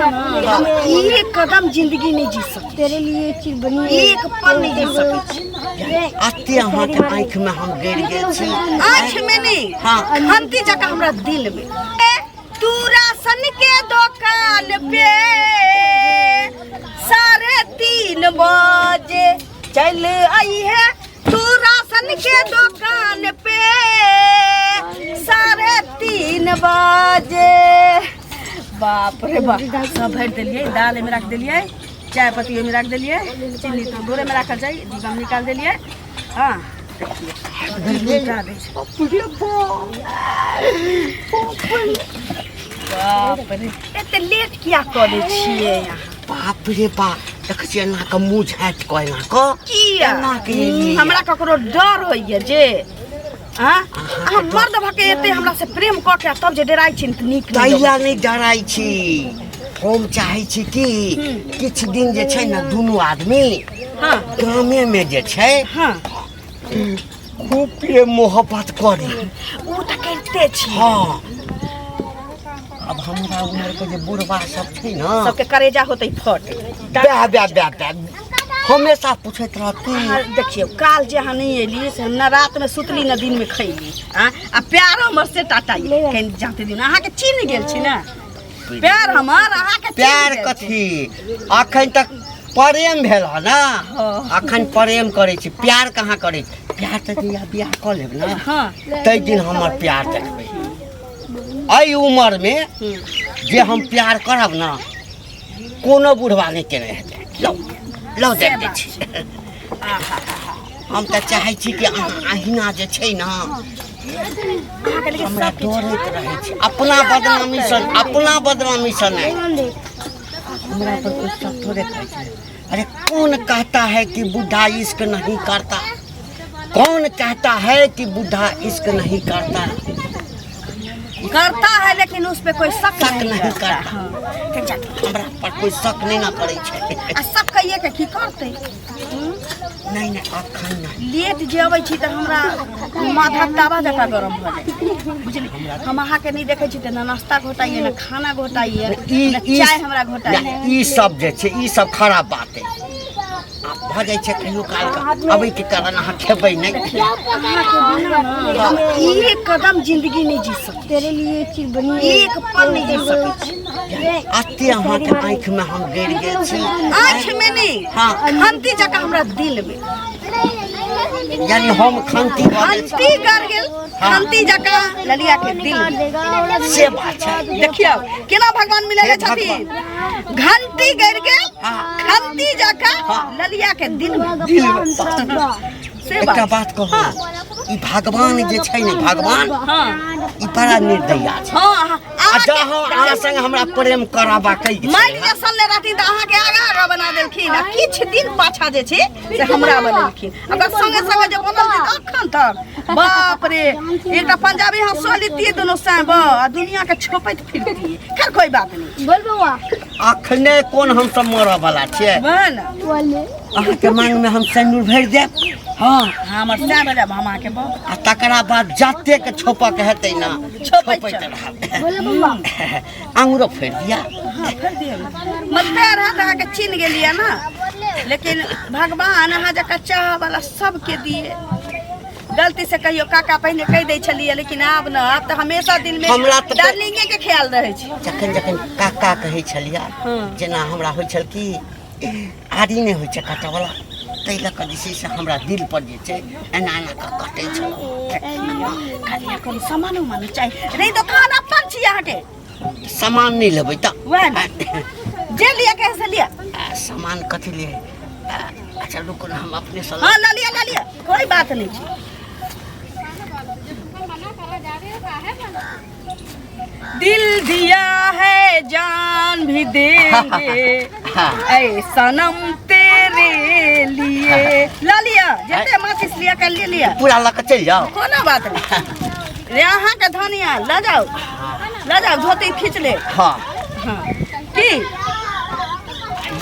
बिना ना हम एक कदम जिंदगी नहीं जी सकै तेरे लिए चीज बनी है एक पल नहीं जी सकै छी। अते अहाँके आँखिमे हम गड़ि गेल छी। आँखि में नहीं, हाँ। खंती जकाँ हमरा दिल में। तू राशन के दुकान पे 3:30 बजे चल आई है, तू राशन के दुकान पे 3:30 बजे। बाप रे बाप, सब भरि देलियै, दाल एहिमे राखि देलियै, चाय पत्ती ओहिमे राखि देलियै, चीनी तऽ बोरेमे राखल छै, डिब्बामे निकालि देलियै। हँ देखियौ दै छै। बाप रे, एते लेट किया कऽ दै छियै अहाँ? बाप रे बाप, देखै छियै एना कऽ मुँह झाँपि कऽ एना कऽ किया? एना के एलियै? हमरा ककरो डर होइए जे हाँ अहाँ मर्द भऽ के एते हमरा से प्रेम कऽ के तब जे डराइ छी तऽ नीक नहि तैला लगै। नहि डराइ छी, हम चाहै छी कि किछु दिन जे छै ने दुनू आदमी हाँ गामेमे जे छै हाँ खूब प्रेम मोहब्बत करी। ओ तऽ करिते छी। हाँ, अब हमरा उम्र के जे बुढ़बा सब छै ने सबके करेजा होतै फट। बे बे बे बे, हमेशा पूछैत रहती। अहाँ देखियौ, काल जे अहाँ नहि एली से हम न रात में सुतली न दिन में खैली। आ आ प्यार हमर से टाटा कनि जाते दिन अहाँके चिन्ह गेल छी ने, प्यार हमर अहाँके चिन्ह प्यार गेल छी। कथी, अखन तक प्रेम भेल ह ना? हाँ। अखन प्रेम करै छी, प्यार कहाँ करै छी? प्यार तऽ जहिया बियाह कऽ लेब ने हाँ ताहि दिन हमर प्यार देखबै। एहि उमरमे जे हम प्यार करब ने कोनो बुढ़वा नहि केने हेतै। लौ लौ, देख दै छी। हम तऽ चाहै छी कि अहाँ अहिना जे छै ने अहाँके लेकिन हमरा सब किछु डरैत रहै छी अपना बदनामीसँ, अपना बदनामीसँ नहि, हमरा पर कोइ शक थोड़े खाइ छै। अरे कौन कहता है कि बुढ़ा इश्क नहीं करता, कौन कहता है कि बुढ़ा इश्क नहीं करता? करता है लेकिन उस पे कोई शक शक नहीं नहीं करता। करता। हाँ। के जाके हमरा पर कोई शक नहीं ना करै छै। आ शक कहिए के की करतै? नहीं नहीं, अखन नहीं। लेट जे अबै छी तऽ हमरा माथा तावा जकाँ गरम भऽ जाइ, बुझली? हम अहाँके नहि देखै छी तऽ ने नाश्ता घोटाइए, ने खाना घोटाइए, ई ने ई चाय हमरा घोटाइए। नहि, ई सब जे छै ई सब खराब बात है। आब भऽ जाइ छै कहियो काल के अबै के कारण अहाँ खेबै नहि। अहाँके बिना ना हम एक कदम जिंदगी नहीं जी सकै, तेरे लिए चीज बनी है एक पल नहीं जी सकै छी। अते अहाँके आँखिमे हम गड़ि गेल छी। आँखि में नहीं, हाँ। खंती जकाँ हमरा दिल में। यानी हम खंती भऽ गेल छी। खंती गड़ गेल, हाँ। खंती जकाँ ललिया के दिल में। से बात छै। देखियौ केना भगवान मिले हे छथिन। घंटी गड़ गेल हाँ। खंती जकाँ हाँ। ललिया के दिल में। दिल में। से एकटा बात। बात कहू, ई भगवान जे छै ने भगवान हाँ ई बड़ा निर्दया छै। हाँ, अहाँ आ जहाँ अहाँ संग हमरा प्रेम कराबा के मारि जे सनले रहथिन तऽ अहाँके आगा आगा बना देलखिन आ किछु दिन पाछा जे छै से हमरा बनेलखिन। अगर संगे संगे जे बनल तऽ अखन तक बाप रे, एकटा पंजाबी हंसो लितियै दुनू साँब आ दुनिया के छोपैत फिरतियै। खैर कोई बात नहीं। बोल बौआ। अखने कोन हम सब मरऽ वाला छियै? वएह ने। बोले। अहाँके मांग में हम सिन्दूर भरि देब। हाँ। हमर साँब जाब हम अहाँके बहु। आ तकरा बाद जतेक छोपक हेतै ने छोपैत छोपैत चल। रहब। बोले बौआ। आङुरो फेर दिया। हाँ, फेर दियौ। मत पैर हाथ अहाँके चिन्ह गेलियै ने, लेकिन भगवान अहाँ जकाँ चाह वाला सबके दिए। गलती से कहियो काका पहिने कहि दै छलियै, लेकिन आब न, आब तऽ हमेशा दिल में हमरा तऽ डार्लिंगे के ख्याल रहै छै। जखन जखन काका कहै छलियै, हाँ। जेना हमरा होइ छल कि आदि नहि होइ छै काटऽवला, ताहि लऽ कऽ जे छै से हमरा दिल पर जे छै एना एना कऽ कटै छल। खाली कोनो सामान उमान चाही रे? दोकान अपन छी अहाँके। सामान नहि लेबै तऽ वएह ने, जे लिअ के से लिअ। आ, सामान कथी लिए? आ, अच्छा रुकू ने, हम अपने से हाँ, लऽ लिअ, लऽ लिअ, कोई बात नहीं छै। दिल दिया है जान भी देंगे हाँ। ऐ सनम तेरे लिए। लऽ लिअ जते माचिस लिअ के ले लिअ। पूरा लऽ कऽ चलि जाउ। कोनो बात नहीं रे, अहाँके धनिया लऽ जाउ, लऽ जाउ, धोती खींच ले। हाँ। हाँ की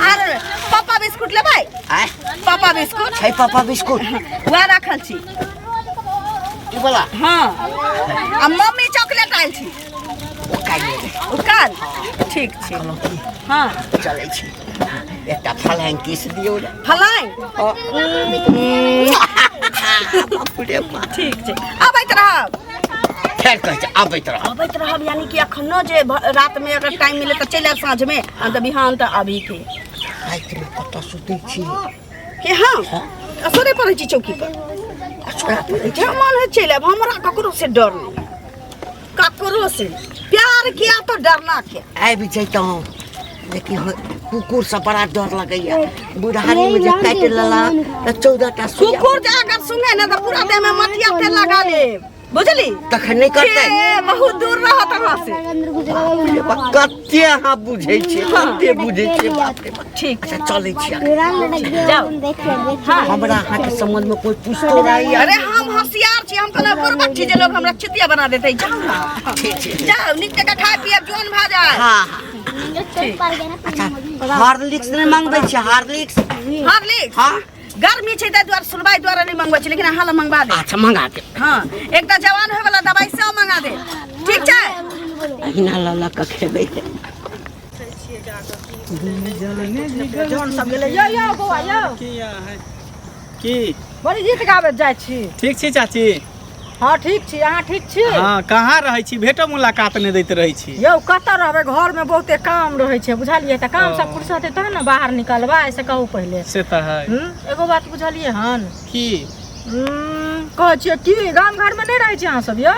आर पापा बिस्कुट लेबै? आँय? पापा बिस्कुट छै? पापा बिस्कुट वएह राखल छी। ई वाला? हाँ, आ मम्मी चॉकलेट आयल छी। काल्हि ओ काल्हि ठीक छै। हँ, चलै छी, एकटा फलाइन किस दियौ ने। फलाइन? बाप रे बाप। ठीक छै, अबैत रहब। फेर कहै छै अबैत रहब। अबैत रहब यानी कि अखनो जे रातमे अगर टाइम मिले तऽ चलि आयब साँझमे, आ तऽ बिहान तऽ अभी के। रातिमे कतऽ सुतै छी? के हम असरे पड़ै छी चौकी पर। असुरा पड़ै जे मन है चलि आयब, हमरा ककरो से डर नहीं, ककरो से प्यार किया तो डरना क्या। आबि जैतहुँ, लेकिन कुकुरसँ बड़ा डर लगैया। बुढ़ारीमे जे काटि लेलक तऽ 14टा सुइया। कुकुर जे अगर सुंघे ने तऽ पूरा देह में मटिया तेल लगा लेब, बुझली? तखन नहि करतै। हे, बहुत दूर रहत अहाँ से। बाप रे बाप, कते अहाँ बुझै छियै, कते बुझै छियै, बाप रे बाप। ठीक। अच्छा, चलै छी अखन। जाओ। हमरा अहाँके सम्बन्धमे कोई पूछतो रहैया? अरे हम होशियार छी, हम कोनो बुड़बक छी जे लोग हमरा चितिया बना देते? जाओ ना। ठीक छै। जाओ, नीक जकाँ खाय पियब, जवान भए जाए। हँ हँ, अच्छा, हार्लिक्स नहि मंगबै छियै? हार्लिक्स? हार्लिक्स? हँ। गर्मी छै ताहि दुआरे सुनवाई दुआरे नहि मंगबै छी, लेकिन अहाँ लए मंगवा दे। अच्छा, मंगा दे। हँ, एकटा जवान होय वाला दवाई सेहो मंगा दे, ठीक छै? अहिना लऽ लऽ कऽ खेबै। जौन सब गेलै यौ, यौ बौआ यौ। की? बड़ी गीत गाबैत जाइ छी। ठीक छी चाची? हँ, ठीक छी, अहाँ ठीक छी? हँ। कहाँ रहै छी? भेटो मुलाकात नहि दैत रहै छी। यौ, कतऽ रहबै, घरमे बहुते काम रहै छै, बुझलियै? तऽ काम सब फुर्सत तहन ने बाहर निकलबै, से कहू पहिले। से तऽ है। एगो बात बुझलियै हन? की? कहै छियै की, गाम घरमे नहि रहै छी अहाँ सब यौ?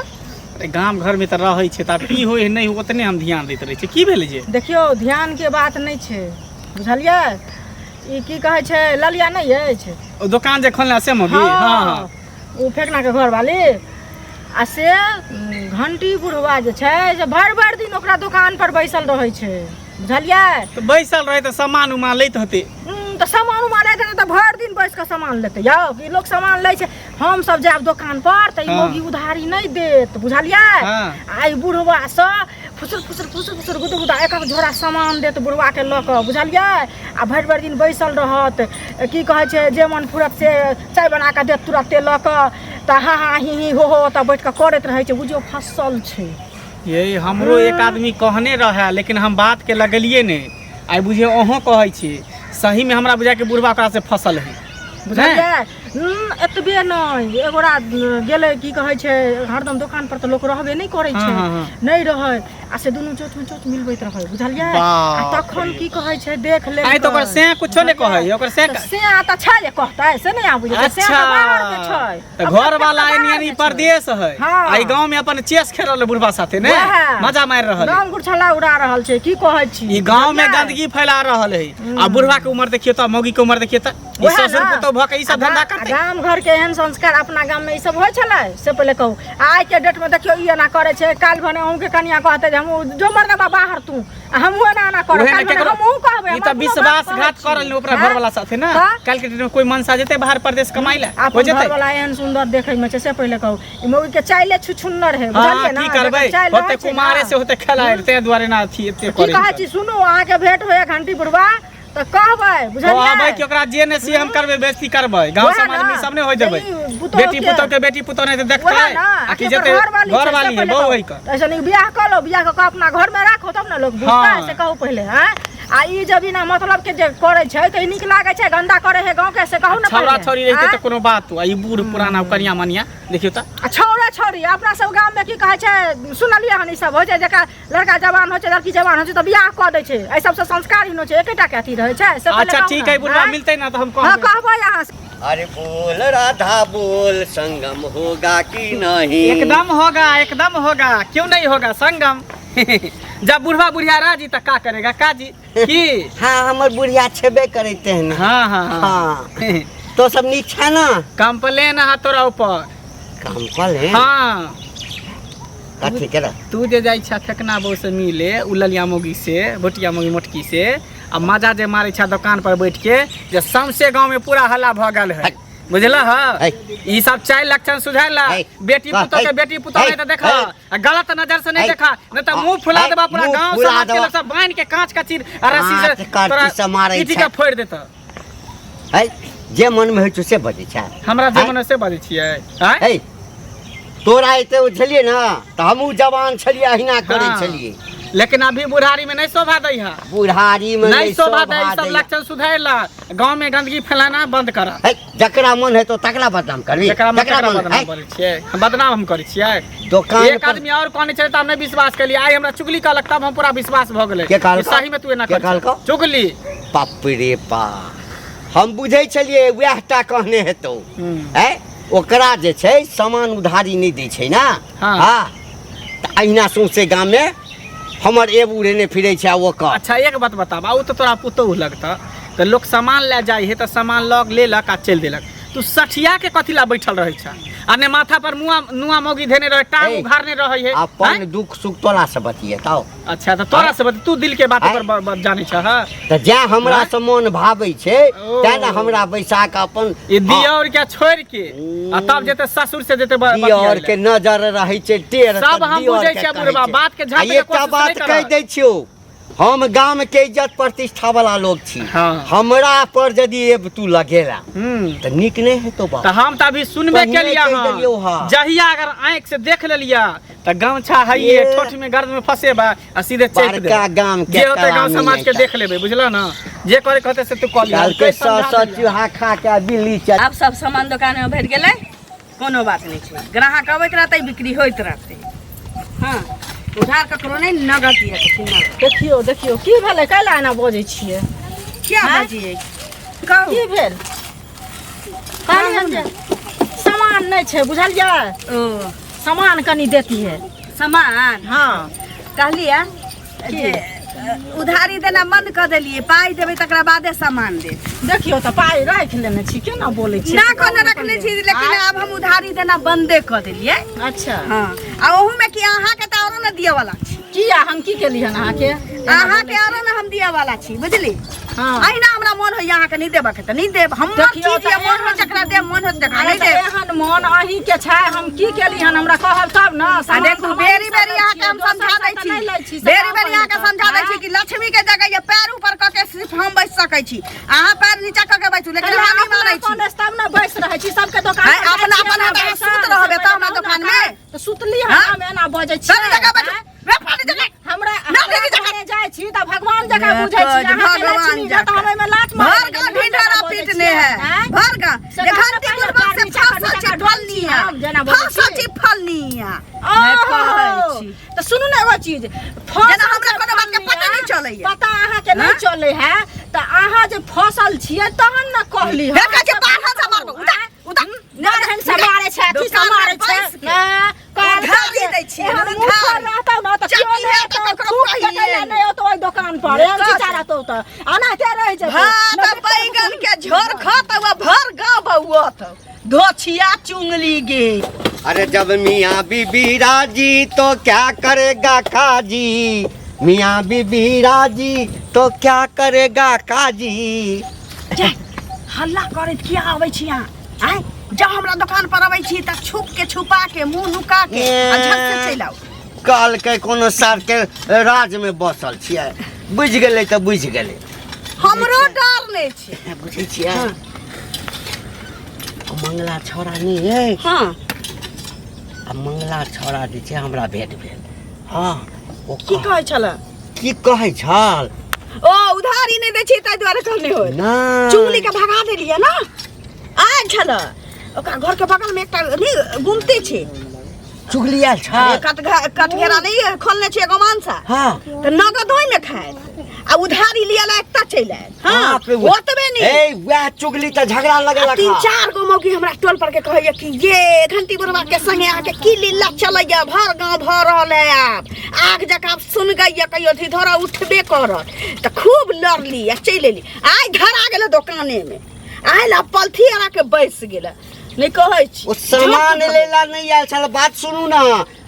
अरे, गाम घरमे तऽ रहै छै, तऽ आब की होइ है नहि होइ ओतने हम ध्यान दैत रहै छी। की भेलै जे? देखियौ, ध्यानके बात नहि छै, बुझलियै? ई की कहै छै, ललिया नहि अछि? ओ दोकान जे खोलने से मम्मी? हँ हँ। ओ फेकनाके घरवाली आ से घंटी बुढ़वा जे छै से भरि भरि दिन ओकरा दोकान पर बैसल रहै छै, बुझलियै? तऽ बैसल रहै तऽ सामान उमान लैत हेतै। तऽ सामान उमान लैत हेतै तऽ भरि दिन बैस कऽ सामान लेतै यौ? कि लोक सामान लै छै? हम सब जायब दोकान पर तऽ ई मौगी उधारी नहि देत, बुझलियै? आ ई बुढ़वा सँ फुसुर फुसुर फुसुर फुसुर गुदु गुदा एक एक झोरा सामान देत बुढ़वा के लऽ कऽ, बुझलियै? आ भरि भरि दिन बैसल रहत, की कहै छै, जे मन फुरत से चाय बना कऽ देत तुरते लऽ कऽ, तऽ हा हा ही ही हो हो ओतऽ बैठ कऽ करैत रहै छै। बुझियौ, फसल छै। ये, हमरो एक आदमी कहने रहए, लेकिन हम बात के लगेलियै नहि। आइ बुझियौ अहूँ कहै छी, सहीमे हमरा बुझाय कि बुढ़बा ओकरा से फसल है। बुझलियै? एतबे नहि, एगोरा गेलै, की कहै छै, हरदम दोकान पर तऽ लोक रहबे नहि करै छै। हँ, हँ, हँ। नहि रहै आ से दुनू चोच मे चोच मिलबैत रहै, बुझलियै? आ बाप तखन रे। की कहै छै, देख ले। आइ तऽ ओकर से कुछो नहि कहै है, ओकर से से तऽ छै जे कहतै से नहि आबै छै, से अच्छा तऽ बाहर के छै। तऽ अपना घर वाला तऽ बाहर यानी के छै। परदेश है। हँ। आ ई गाँव में अपन चेस खेल रहल है बुढ़बा साथे ने। वएह। मजा मारि रहल है। गाम गुरछला उड़ा रहल छै, की कहै छी? ई गाँव में बुझलियै? गंदगी फैला रहल है, आ बुढ़बा के उम्र देखियौ तऽ, मौगी के उम्र देखियौ तऽ, ई वएह ससुर ने। पुतोह भऽ के ई सब धंधा आ करतै। गाम घर के एहन संस्कार अपना गाम में ई सब होइ छलै से पहिले कहू। आइ के डेट में देखियौ, ई एना करै छै, काल्हि भने अहूँके कनिया कहतै जे हमहूँ जो मरदबा बाहर तू, आ हमहूँ एना एना करब। उहे ने काल्हि भने केकरो हमहूँ कहबै। ई हम तऽ अपनो बात विश्वासघात कहै करल छी। ने ओकरा आँय? घरवाला साथे ने। तऽ? काल्हि के डेट में कोई मनसा जेतै बाहर परदेश कमाइ लए हो अपन जेतै? घरवाला एहन सुन्दर देखै में छै से पहिले कहू। ई मौगी के चाइले छुछुन्नर है, हाँ, बुझलियै की ने? करबै? जकर चाइल होते रहै छै कुमारे ने। से होते खेलाइ, ताहि दुआरे ना अथी एते की करै। कहै छी, सुनू, अहाँके भेंट होइए घंटी बुढ़वा तऽ कहबै, बुझलियै? कहबै कि ओकरा जे नहि से हम करबै, बेइज्जती करबै गाँव वएह समाज में ने, सब नहि होइ देबै। ई पुतोह बेटी के- पुतोह के बेटी पुतोह नहि तऽ देखतै वएह ने, आ कि आखिर जेतै घरवाली छै, से घरवाली है पहिले बहु कहू। है कऽ। तऽ ऐसे नीक बियाह कऽ लो, बियाह कऽ कऽ अपना घरमे राखो तब ने लोक बुझतै। हाँ। से कहू पहिले। हँ, आ ई जब बिना मतलब के जे करै छै तऽ ई नीक लागै छै? गन्दा करै है गाँव के, से कहू ने छौड़ा पहिले। छौड़ी रहितै आँय? तऽ कोनो बात, आ ई बूढ़ पुराना कनिया मनिया देखियौ तऽ। आ छौड़े छौड़ी अपना सब गाम में की कहै छै, सुनलियै हन, ई सब होइ छै, जेकरा लड़का जवान होइ छै, लड़की जवान होइ छै तऽ बियाह कऽ दै छै। एहि सबसँ संस्कारहीन होइ छै, एकेटा के अथी रहै छै से पहिले अच्छा कहू ठीक ने। है, बुढ़वा आँय? मिलतै ना तऽ हम हँ, कहबै। कहबै अहाँ से। अरे बोल राधा बोल, संगम होगा कि नहीं? एकदम होगा, एकदम होगा, क्यों नहीं होगा संगम? जब बुढ़वा बुढ़िया राजी तऽ का करेगा काजी की? हाँ, हमर बुढ़िया छेबे करैते है ना। हाँ हाँ हाँ। हाँ, तो सब नीक छै ना? कंप्लेन है तोरा ऊपर। काम कऽ ले। हाँ। कथी के? तू जे जाइ छा फेकना बहू से मिले, उ ललिया मौगी से, भुटिया मौगी मोटकी से, आ मजा जे मारै छा दोकान पर बैठ के, जे सौंसे गाँव में पूरा हल्ला भऽ गेल है, बुझल ह? है। ई सब चारि लक्षण सुझाइला है। बेटी वाह, पुतोह के है। बेटी पुतोह है। नहीं तऽ देखा है। आ गलत नजर से नहीं है। देखा, नहीं तऽ मुंह फुला है। देबा पूरा मुंह गांव फुला समाज के देबा। लोग सब बांध के कांच का चीर आ रस्सी से कांच कांच तोरा से मारै पीटी छै। के फोड़ि देतऽ। है, जे मन में होइ छौ से बजै छै। हमरा जे है। मन से बाजै छियै आँय? है, तोरा एते छलियै ने तऽ हमहूँ जवान छलियै अहिना करै छलियै। लेकिन अभी बुढ़ारी में नहीं शोभा दै है। बुढ़ारी में नहीं शोभा दै, सब लक्षण सुधार ला, गांव में गंदगी फैलाना बंद कर। है, जकरा मन हेतौ तकरा बदनाम करबी। जकरा मन जकरा तकरा मन बदनाम है, करै छियै, हम बदनाम हम करै छियै। दोकान एक पर आदमी और कहने छलै तऽ हम नहि विश्वास केलियै, आइ हमरा चुगली कहलक तब हम पूरा विश्वास भऽ गेलै के कहलकौ? कि सही में तू एना के करै कहलकौ? छह। चुगली। बाप रे बा, हम बुझै छलियै वएह टा कहने हेतौ। है, ओकरा जे छै सामान उधारी नहि दै छै ने। हाँ। तऽ अहिना सौंसे गाममे हमर एब उड़ेने फिरै छै आ ओकर। अच्छा एक बात बताब, आ ओ तऽ तोरा पुतोहु लगतऽ, तऽ लोक सामान लए जाइ है तऽ सामान लग लेलक आ चलि देलक, तू सठिया के कथी ला बैठल रहै छ? आ ने माथा पर मुआ नुआ मौगी धेने रहै, टांग ए, उघारने रहै है। अपन आँय? दुख सुख तोरा से बतियेतौ। अच्छा तऽ तोरा से बत, तू दिल के बात आँय? ओकर जानै छ? हाँ? तऽ जै हमरा आँय? से मन भाबै छै ओ। तैं ने हमरा बैसा कऽ अपन ई दियौर के छोड़ि के आ तब जेतै ससुर से जेतै दियौर बतियाइ के लए। नजर रहै छै टेढ़, सब तऽ हम दियौर बुझै के छियै कहै बुढ़बा, छै। बात के झाँपै आ के एकटा कोशिश बात नहि कहि करह। दै छियौ, हम गाम के इज्जत प्रतिष्ठा वाला लोग छी। हाँ। हमरा पर यदि एब तू लगेला तऽ नीक नहि हेतौ बाप। तऽ हम तऽ अभी सुनबे पहिने केलियै कहि हँ। देलियौ हँ। जहिया अगर आँखि से देख लेलियै तऽ गमछा हइये ए। ठोठ में गर्द में फसेबा आ सीधे चेप देबै। बड़का गाम के जे होतै गाँव करामी समाज के नहि देख लेबै, बुझलऽ ने? जे करे कहतै से तू कऽ लिहऽ। कहलकै कोइ समझा सौ सौ देलियै। चूहा खा के बिल्ली चल। आब सब सामान दोकान में भेट गेलै, कोनो बात नहि छै, ग्राहक अबैत रहतै, बिक्री होइत रहतै। हँ, उधार ककरो नहि, नगद दिअ के छै, नगद। देखियौ देखियौ की भेलै, कैला एना बजै छियै? किया बजियै कहू? की भेल? कहलियै जे सामान नहि छै, बुझलियै? ओ सामान कनि देतियै। सामान? हँ। कहलियै जे उधारी देना बंद कऽ देलियै, पाइ देबै तकरा बादे सामान देब। देखियौ तऽ पाइ राखि लेने छी, केना बोलै छी? ना कोनो रखने छी, लेकिन आब हम उधारी देना बंदे कऽ देलियै। अच्छा। हँ, आ ओहूमे कि अहाँके तऽ औरो ने दिअ वाला छी। किया, हम की केली हन अहाँके? अहाँके औरो ने हम दिअ वाला छी, बुझली? हाँ। अहिना हमरा मन होइया अहाँके नहि देबऽ के तऽ नहि देब। हमर देखियौ चीज तऽ यऽ, मन होय जकरा देब, मन होय तकरा अरे नहि तऽ देब। एहन मन अहीं के छै, हम की केली हन हमरा कहब तब ने। आ सामान देखू तऽ हम बेरी अहीं बेरी सँ अहाँके लै हम छियै, समझा दोसर दै सँ छी, तऽ नहि लै छी, बेरी सामान बेरी अहाँके पहिने समझा दै छी तऽ। कि लक्ष्मी के जगह ये पैर ऊपर कऽ के सिर्फ हम बैस सकै छी, अहाँ पैर नीचा कऽ के बैसू, लेकिन पहिले हम नहि अपना मानै छी। अपन तब ने बैस रहै छी सबके दोकान है, पर जाइ अपना छी, अपन एना हाथ अहाँ बैसल, सुत रहबै तऽ हमरा सब दोकान में? तऽ सुतली हाँ? हम एना बजै सब छियै, जगह बैठू। आँय? रे फाड़ी जगह। हमरा ना हमरा दीदी जगह। घरे जाइ छी तऽ भगवान जकाँ बुझै छी, देखो, अहाँके भगवान लक्ष्मी जकाँ। तऽ हम ओहिमे लात मारै भर गाँव ढिंढोरा पीटने है, आँय? भर गाँव। से जे तऽ हमरा घंटी पहिले बुढ़बा पैर से नीचा कऽ फसल नीचा छै कऽ ढोल छी फलनिया, हम, जेना बोलै फसल छी। छै फलनिया। नहि कहै ओहो, छी। तऽ सुनू ने एगो चीज, फसल जेना हमरा जे कोनो बात के पता नहि फलनिया, चलैया। पता अहाँके नहि हाँ? चलै है तऽ अहाँ जे फसल छियै तहन ने कहली हे कहै छै बारहन से मारबो, उठा, उठा। बारहन से मारै छै, अथी से दोकान में मारै छै। बैस के। ने, कहलकै उधारी जे दै छियै, एहन उधारी। मुँह पर रहतौ ने तऽ केओ चट्टी नहि है तऽ एतौ, ककरो थूक कहिए फेकै लए नहि। नहि औतौ ओहि दोकान पर, एहन कथी? चिचा रहतौ तऽ एनाहिते रहि जेतौ। भात नहि तऽ बैगन के झोर खत व भर गाँव बौअत धोछिया चुंगली गे। अरे जब मियाँ बीबी राजी तो क्या करेगा काजी, मियाँ बीबी राजी तो क्या करेगा काजी। जे हल्ला करैत किया आबै छी अहाँ? आँय, जब हमरा दोकान पर अबै छी तऽ छुप के छुपा के मुंह नुका के आ झट से चलि आउ। कहलकै कोनो सर के राज में बसल छियै, बुझि गेलै तऽ बुझि गेलै। हमरो डर नहि छै। बुझै छियै ओ मंगला छौड़ा नहि अइ? हाँ। आ मंगला छौड़ा जे छै हमरा भेट भेल। हाँ, ओ की कहै छलै? की कहै छल? ओ उधारी नहि दै छै ताहि दुआरे कहने होय। नहि। चुगली के भगा देलियै ने। आयल छल ओकरा घर के बगल में एकटा नहि गुमती छै। चुगली आयल छल? अरे कटघेरा नहि खोलने छै एगो मानसा। हाँ। तऽ नगद ओहिमे खायत आ उधारी लिअ ला एकटा चलि आयल। हाँ, बाप रे, ओतबे नहि। ए, वएह चुगली तऽ झगड़ा लगेलक। आ तीन हँ। चार गो मौगी हमरा टोल पर के कहैया कि ये घंटी बुढ़वा के संगे अहाँके की लीला चलैया, भर गाँव भऽ रहल है, आब आग जकाँ आब सुनगैया, कहियो धीधरा उठबे करत। तऽ खूब लड़ली आ चलि एली। आइ धरा गेलै दोकाने में, आयल आ पलथी अरा के बैस गेलै। नहि कहै छी। ओ सामान लेला नहि आयल छल, बात सुनू ने,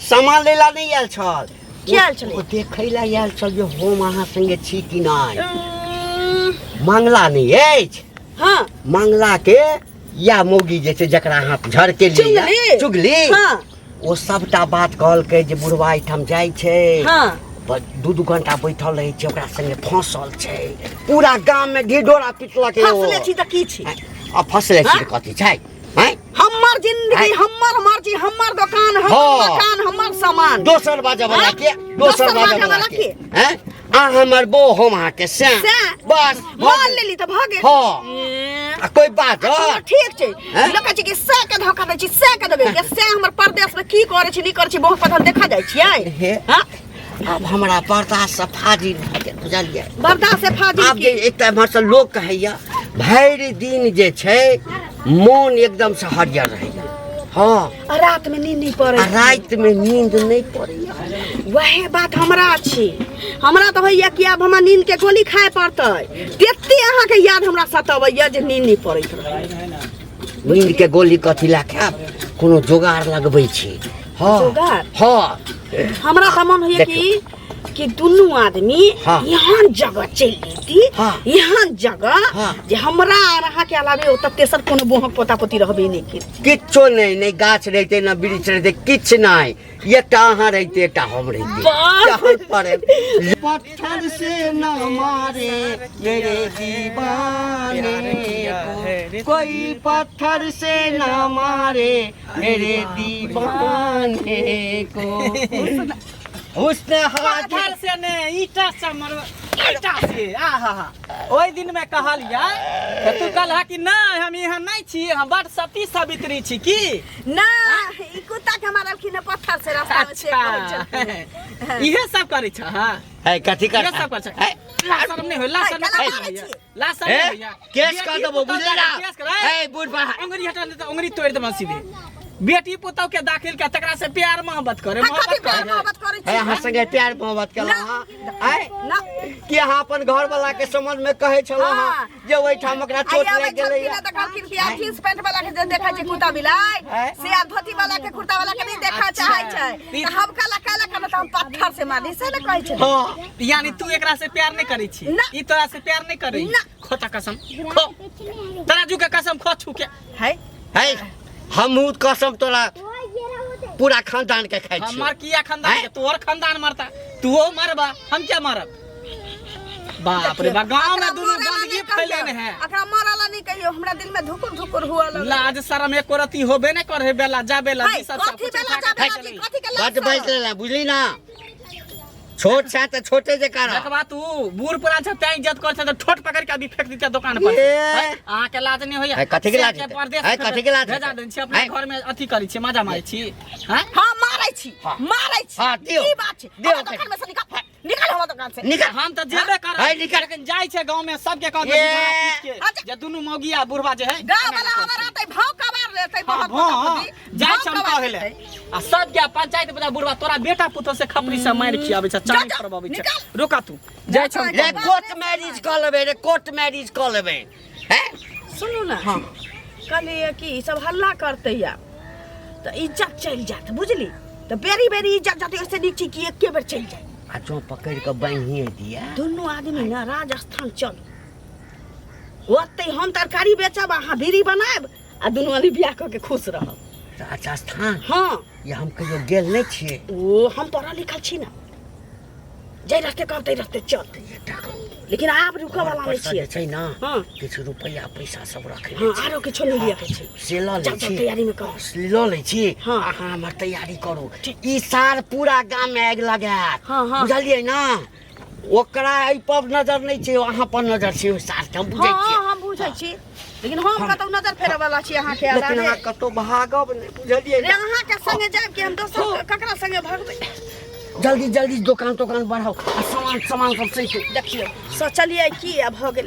सामान लेला नहि आयल छल। की आयल छलै? ओ देखै ला आयल छल जे हम अहाँ संगे छी कि नहि। मंगला नहि अछि? हाँ। मंगला के या मौगी जे छै जकरा अहाँ झड़के चुगली? चुगली। हाँ। ओ सबटा बात कहलकै जे बुढ़वा एहिठाम जाइ छै। हाँ। दू दू घंटा बैठल रहै छै, ओकरा संगे फंसल छै, पूरा गाम में ढिढोरा पिटलक। फंसले छी तऽ की छी? आ फंसले छी हाँ? तऽ कथी छै? आँय? हमर हमर जिंदगी हमर मर्जी हमर दुकान हमर हाँ। मकान हमर सामान दोसर बाजऽ वाला के दोसर दोसर बाजऽ बाजऽ वाला वाला के के? हैं आ हमर बो हम अहाँके से सैं। बस मान लेली तऽ भऽ गेल हाँ। ए, आ कोई बात चलो, ठीक छै हैं? लोक कहै छै कि सै के धोखा दै छी सै के देबै के सै हमर परदेश में की करै छी नहि करै छी बहुत पता देखा जाइ छियै हे हाँ? आब हमरा बर्दाश्त से फाजिल भऽ गेल बुझलियै बर्दाश्त से फाजिल आब जे की एकटा एम्हरसँ लोक कहैया भरि दिन जे छै मोन एकदमसँ हरियर रहैया हँ आ रात में नींद नहीं पड़े आ रातिमे नींद नहि पड़ैया वएह बात हमरा छी हमरा तऽ होइया कि आब हमरा नींद के गोली खाए पड़तै तते अहाँके याद हमरा सतबैया जे नींद नहीं पड़ैत रहै नींद के गोली कथी लए खायब कोनो जोगाड़ लगबै छी हँ जोगाड़? हँ हमरा तऽ मन होइया कि कि दुनू आदमी हाँ। एहन जगह चलि जैती हाँ। एहन जगह हाँ। जे हमरा आर अहाँके अलावे ओतऽ तेसर कोनो बोहक पोता पोती रहबे नहि केल किछो नहि नहि गाछ रहितै ने वृक्ष रहितै किछु नहि एकटा अहाँ रहितै एकटा हम रहितै बाप पड़े पत्थर से न मारे मेरे दीवाने को कोई पत्थर से न मारे मेरे दीवाने को हुस्न हाजिर पत्थर से ने ईटा से मरब ईटा से आहा हा ओहि दिन में कहलियै तऽ तू कहलह कि नहि हम एहन नहि छी हम बड़ सती सावित्री छी की ना ई कुत्ता के मारलखिन हँ पत्थर से रास्ता में से कहै छलखिन। इहे सब करै छ हँ है कथी इहे कर सब करै छ ला शरम नहि होय ला शरम है, नहि केना होइया मारै ला शरम ए नहि होइया केस कर देबो बुझली ना केस कर ए, ए बूढ़ बा अंगुरी हटा दे तऽ अंगुरी तोड़ि देबऽ सीधे बेटी पुतहु के दाखिल के तकरा से प्यार मोहब्बत करे हम कथी मोहब्बत प्यार करे मोहब्बत करै है छी अहाँ संगे प्यार मोहब्बत केलहुँ हँ आँय ना कि अहाँ अपन घर वाला के समझ में कहै छलहुँ हँ हाँ। जे ओहिठाम ओकरा चोट आइ लागि आबै गेलै छलखिन तऽ कहलखिन कि आब जींस पैंट वाला के जे देखै छै कुर्ता बिलाइ आँय? से आब धोती वाला के कुर्ता वाला के नहि देखऽ चाहै छै तऽ हम कहला कहला कहला तऽ हम पत्थर से मारली से ने कहै छै हँ यानी तू एकरा से प्यार नहीं करै छी ना। ई तोरा से प्यार नहीं करै ना। खोता कसम खो तराजू के कसम खो छू के है है हमहूँ कसम तोरा पूरा खानदान के खाइ छी हमर किया खानदान के आँय? तोहर खानदान मरता तू मरबा हम क्या मरब बाप रे बा गांव में एकरा दुनू मरला गंदगी नहि कहियौ। फैलेने है एकरा मरला नहीं कहियो हमरा दिल में धुकुर धुकुर हुआ लगल लाज शरम एको रती होबे नहीं करे बेला जा बेला है, जी सब कथी बेला जा बेला जी, कथी के लाज बड बाजि शरम? लेला बुझली ना छोट छा तऽ छोटे जे कर देखबा तू बूढ़ पुरान छ तैं इज्जत कर छ त ठोट पकड़ के अभी फेंक दीते दुकान पर ये। है, अहाँ के लाज नहीं होइया है, कथी के लाज से हेतै? परदेश है, कथी के लाज भेजा हेतै? देन छी अपने है। घर में अथी करै छी मजा मारै छी हैं हाँ मारै छी हाँ। मारै छी हाँ, दियौ। की बात छै दियौ हमरा दुकान में से निकाल निकाल हमरा दुकान से निकल हम त जेबे करब है, निकल। लेकिन जाइ छै गांव में सबके कह ये। देबै अच्छा। जे दुनू मौगी आ बुढ़वा जे है गाँव वाला हमरा रहतै भाव कबार लेतै हाँ, बहुत हाँ, जाइ भाव छै हम कबार कहै ले लेतै। आ सबके पंचायत बला बुढ़वा तोरा बेटा पुतोह से खपरी से मारि खियाबै छै चाँद जा, करबाबै छै निकल। रुका तू जाइ छै हम रे कोर्ट मैरिज कऽ लेबै रे कोर्ट मैरिज कऽ लेबै हैं सुनू ने कहलियै कि ई सब हल्ला करतै आब तऽ इज्जत चलि जायत बुझली तऽ बेरी बेरी इज्जत जाते ओहिसँ नीक छै कि एके बेर चलि जाय आ जँ पकड़ि कऽ बान्हिए दिया दुनू आदमी ने राजस्थान चलू ओतै हम तरकारी बेचब अहाँ बीड़ी बनायब आ दुनू आदमी बियाह कऽ के खुश रहब राजस्थान हाँ ये हम कहियो गेल नहि छियै ओ हम पढ़ल लिखल छी ने जाहि रस्ते कहब ताहि रस्ते चल लेकिन आब रुकऽ वाला नहि परसँ जे छियै छै ने हाँ। किछु रुपैआ पैसा सब रखने हाँ छी आरो किछो नहि लिअ के छै से लऽ लै जाउ, जाउ, छी तैयारी में करू। लऽ लै छी हाँ। अहाँ हमर तैयारी करू ई सार पूरा गाम मे आगि लगायत हाँ, हाँ। बुझलियै ने ओकरा एहि पर नजर नहि छै अहाँ पर नजर छै ओहि सारके हम बुझै हाँ छियै हम बुझै छी लेकिन हम कतौ नजर फेरऽ वाला छी अहाँके लेकिन अलावे अहाँ कतौ भागब नहि बुझलियै रे ने अहाँके संगे जायब कि हम दोसर ककरा संगे भगबै जल्दी जल्दी दोकान तोकान बढ़ाउ आ सामान सामान सब सैतू देखियौ सोचलियै की आ भऽ गेलै।